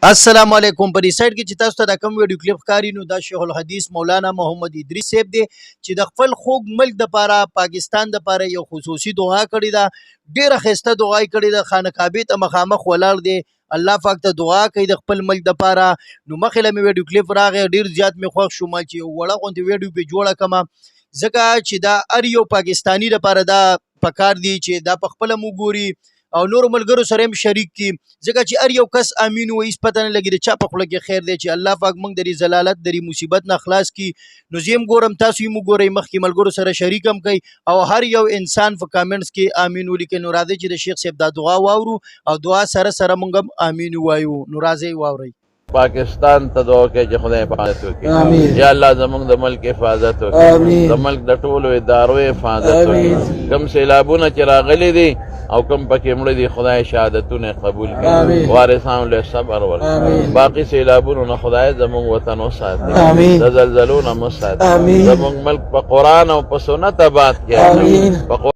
السلام علیکم. په دې سایت کې چې تاسو ته دا کوم ویډیو کلیپ ښکاري، نو دا شیخ الحدیث مولانا محمد ادریس صاحب دی چې د خپل خوږ ملک د پاره، پاکستان د پاره یو خصوصي دعا کړې ده. ډیره ښایسته دعا یې کړې ده. خانه کعبې ته مخامخ ولاړ دی، الله پاک ته دعا کوي د خپل ملک د پاره. نو مخې له مې ویډیو کلیپ راغی، ډیر زیات مې خوښ شو، ما چې یو وړه غوندې ویډیو پې جوړه کړم، ځکه چې دا هر یو پاکستاني دپاره دا پکار دی چې دا په خپله مو ګوري او نورو ملګرو سره هم شریک کړي، ځکه چې هر یو کس امین وایي، هیڅ پته نه لګي د چا په خوله کې خیر دی، چې الله پاک موږ د دې ذلالت، د دې مصیبت نه خلاص کړي. نو زه هم ګورم، تاسو یې وګورئ، مخکې ملګرو سره شریک هم کړئ او هر یو انسان په کامنټس کې امین ولیکئ. نو راځئ چې د شیخ صاحب دا دعا واورو او دعا سره سره موږ هم امین ووایو. نو راځئ، واورئ. پاکستان ته دعا وکړئ چې خدای حفاظت وکړي. آمین. یا الله، زمونږ د ملک حفاظت وکړي. آمین. د ملک د ټولو ادارو حفاظت آمین. وکړي. کوم سیلابونه چې راغلي دي او کوم پکې مړه دي، خدای شهادتونه قبول کړي، آمین. وارثانو له صبر ورکړي. آمین. باقي سیلابونو نه خدای زمونږ وطن وساتي. آمین. د زلزلو نه مو ساتي. آمین. زمونږ ملک په قرآن او په سنت آباد کړي. آمین. په